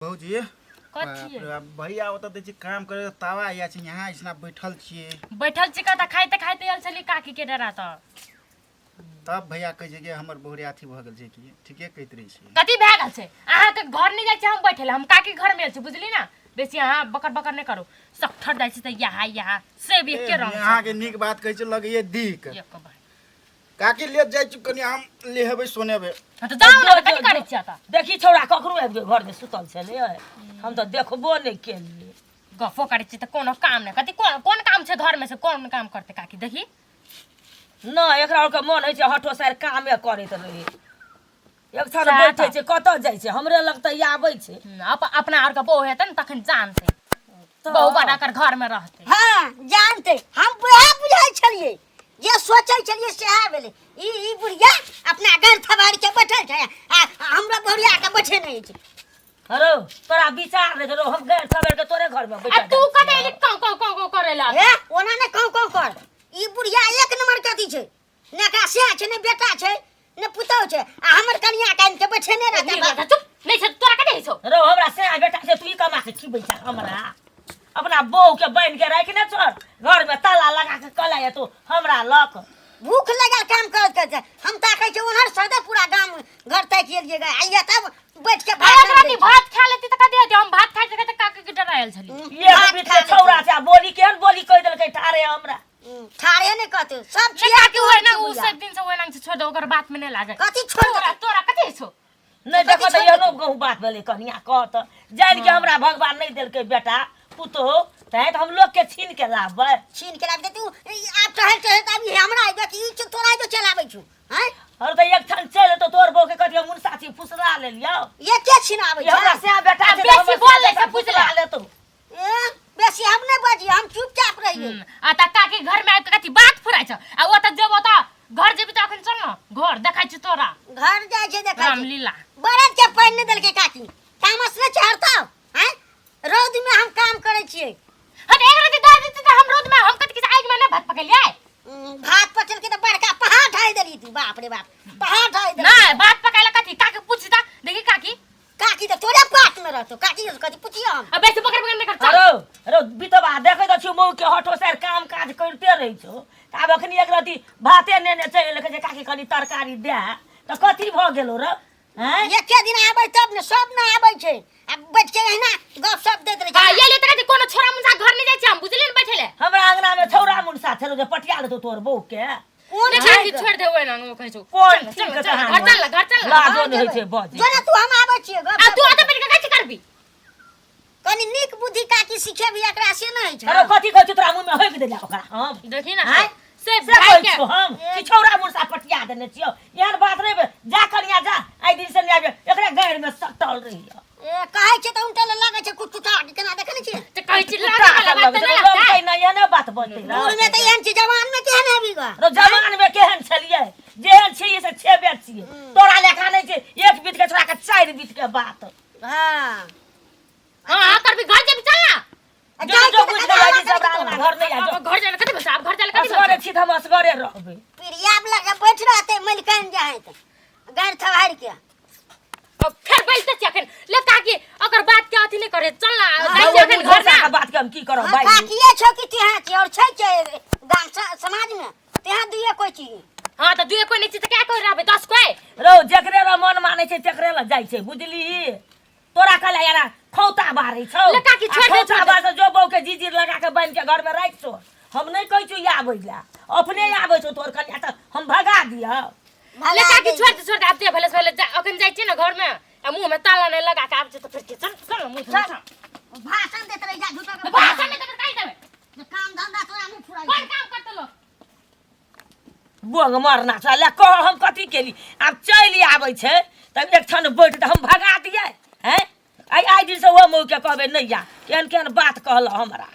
भौजी। कथी? बाप रे बाप, भैया ओतऽ दै छै काम करे तऽ तावा आया छै, यहाँ ऐसना बैठल छियै। बैठल छी कतऽ? खाइते खाइते आयल छली काकी के डेरा तऽ। तब भैया कहै छै कि हमर बहुरिया अथी भऽ गेल छै, कि ठीके कहैत रहै छै। कथी भए गेल छै? अहाँके घर नहि जाइ छै हम बैठे लए, हम काकी घर में आयल छी, बुझली ना? बेसी अहाँ बकर बकर नहि करू। सठर जाइ छी तऽ यहाँ यहाँ से भी एके रंग छै। अहाँके नीक बात कहै छै, लगैए दिक। एक बार काकी ले जाइ छी, कनि आम लेहेबै सोनेबै। हाँ तऽ जाउ ने, कथी करै छियै तऽ? देखी छौड़ा ककरो आबि गेल, घरमे सुतल छलै, हम तऽ देखबो नहि केलियै। गपो करै छी तऽ कोनो काम नहि। कथी कोन कोन काम छै घरमे से? कोन काम करतै काकी? देखी। नहि, एकरा आरके मन होइ छै हठो सार कामे करैत रहै। एक क्षण सएह बैठे तऽ। छै, कतऽ जाइ छै? हमरे लग तऽ आबै छै। अपना आरके बहु हेतै ने तखन जानतै। तऽ बहु बना कर घरमे रहतै। हाँ जानते, हम वएह बुझै छलियै जे सोचै छलियै सएह भेलै। ई ई बुढ़िया अपना घर थबार के बैठल छै आ हमरा बुढ़िया के बैठे नहि छै। हरो तोरा विचार नहि छौ, हम गैर सवेर के तोरे घर में आ बैठल तू जाइ कतऽ छियौ। एली काउ काउ काउ काउ करै ला? हे, ओना नहि कहूँ कहूँ कर, ई बुढ़िया एक नंबर के अथी छै ने, एकरा से छै ने बेटा छै ने पुतहु छै, आ हमर कनिया के आनि के बैठेने रहतै। नहीं रहता, चुप नहीं छै तोरा कते छौ? रौ, हमरा से बेटा छै, तू ई कमा के खिबै छ हमरा? अपना बहू के बान्हि के राखि ने छोड़, घर में ताला लगा के कला तू हमरा लक। भूख लगल काम करत करत, हम ताकै छै उन्हर सदे पूरा गाम घर ताकि एलियै गे, आइया तब बैठ के अरे भाषण एकरा दै दी छै। भात खा लेती तऽ कथी हेतै? हम भात खाइ तऽ काकी के डरायल छली। एक भात बीत खा के लेती। छौड़ा छै, आ बोली केहन बोली कहि देलकै ठारे हमरा। ठाढ़े नहि कहतै सब नहीं छियै। काकी, ओहे ना उ सब दिन से ओहे नाम से छोड़ दे, ओकर बात में नहीं लागे। कथी छोड़ तोरा देतै? तोरा कथी छौ? नहि कथी देखो तऽ छोड़ि एहनो देतै? कहूँ बात भेलै कनिया, कह तऽ जानि के हमरा भगवान नहि देलकै बेटा पुतोहु, तैं तऽ हम लोक के छीन के लाबबै। छीन के लाबि तू आब टहल टहल तऽ अभी हमरा आबि कि ई तोरा जो चलाबै छु हैं। और तऽ एक ठान चलि एतौ तोर बहू के कथी हम मुनसा छी फुसला लेलियौ? ये के छिनाबै ई हमरा छै? से बेटा आ छै तऽ बेसी हमर बोल से लै बेटा छै, बुझ ले। फुसला लेतौ। ए, बेसी हम नहि बाजी, हम चुपचाप रहियै। आ त काकी घर में आबि के कथी बात फुराइ छ? आ ओतऽ जेबो तऽ घर जेबी तऽ अखन चल न घर देखै छी तोरा। घर जाइ छै देखै छै। रामलीला। बरद के पानि नहि देलकै काकी, तामस नहि चढ़तौ हैं? रौद में हम काम करै छियै। हँ तऽ एक रति दऽ देती तऽ हम रौद में हम कथी आगि में नहि भात पकेलियै? भात पचल के तऽ बड़का पहाड़ ढाइ देली तू, बाप रे बाप, पहाड़ ढाइ देली। नहि भात पकाइला कथी काकी पूछी तऽ देखी काकी। काकी तऽ तोरे पात में रहतो, काकी से कथी पुछियो हम? आ बेसी पकड़ पकड़ नहि कर, चल। अरो अरो बितबा देखै तऽ छियौ मौके हठो सार काम काज करिते रहै छौ, तऽ आब अखनी एक रति भाते नेने चलि एलै, कहै छै काकी कनि तरकारी दए, तऽ कथी भऽ गेलौ रौ? आँय? एके दिन आबै तब ने, सब ने आबै छै आ बैठ के एहिना गप सप दैत रहै आ छै। ये ले तऽ कथी कोनो छोरा मुंसा घर नहि जाइ छै हम, बुझली ने बैठे ले। हमरा अंगना में छौड़ा मुनसा छलौ जे पटिया लेतौ तोर बहू के? कोन नहि ठीक? काकी छोड़ि दे, ओहि नांग कहै छौ। कोन चल, ठीक चल, के चल, कहानी? घर चल, घर चल। लाजो नहि होइ छै बजै। जोना तू, हम आबै छियै गप आ सप तू करै। ओतऽ बैठ के कथी करबी? कनि नीक बुद्धि काकी सिखेबी एकरा से नहि होइ छै। अरे कथी कहै छौ? तोरा मुँह में होइक देला ओकरा हम? देखी ना। आँय? से से भाई कहै के छियौ हम कि छौड़ा मुनसा पटिया देने छियौ? एहन बात नहि भेल। जा कनिया जा, आइ दिन से नहि आबि, एकरे गैर में सटल रहियौ। ए, कहै छै तऽ उनटा लगै छै कुटकुटा के, केना देखै नै छियै? तऽ कहै छी कुत्ता लागे वाला सब बात लगै तऽ नहि छै, लगतै। लगतै नहि, एहने बात बजतै ना। बूढ़ में तऽ एहन छै, जवान में केहन हेबी ग? रो जवान में केहन छलियै, जेहन छियै से छेबे छियै, तोरा लेखा नहि छै एक बीत के छोड़ा के चारि बीत के बात। हाँ। हाँ हाँ करबी, घर जेबी, चल ना। आ जो जाइ जो छै तऽ बुझि कथा गेलै हमरा कि सब कथी हमरा घर नहि आ अब घर जाए कथी बस, आब घर जाए कथी असगरे बस? छी तऽ हम असगरे रहबै। पीढ़िया लग बैठ रहतै मलिकान जाइ तऽ गाड़ि थभारि के। अब फेर बैठते छी अखन ले काकी, अगर बात के अथी नहीं करे, चल ना। हाँ, जाइ छी अखन घर ना। बात के हम की करब हाँ, भाई? काकिए छौ कि तेहा छी और छै के गाम समाज में तेहा दुइये कोइ छी। हां त दुए कोई नहीं छी त क्या कोई रहबे 10 कोई? रौ, जकरे ला मन मानै छै तकरे ला जाइ छै, बुझली? तोरा कहला यारा खौता बारै छौ। ले काकी, आ छोड़ दे, खौता छोड़ दे। बार से जो बहू के जीजीर लगा के बान्हि के घर में राखि छौ, हम नहि कहै छियौ आबै ला, अपने आबै छौ तोर कनिया तऽ हम भगा दियौ? ले काकी छोड़ दे, छोड़ दे, आब जे भेले से भेले। जा अखन जाइ छी ना घर में आ मुंह में ताला नहीं लगा के आब छै तऽ फेर के चल चल मुंह से चल। भाषण देत रहि जा झूठो के। भाषण नहीं देबै काहे देबै? जे काम धंधा तोरा नहि फुराइ कोन छै। काम करतै लोक? बोंग मरना छ ले कह, हम कथी केली? आब चलि आबै छै तब एक क्षण बैठ तऽ हम भगा दियै? हैं, आइ आइ दिनसँ ओ मौके कहबै नहि या, केहन केहन बात कहल हमरा।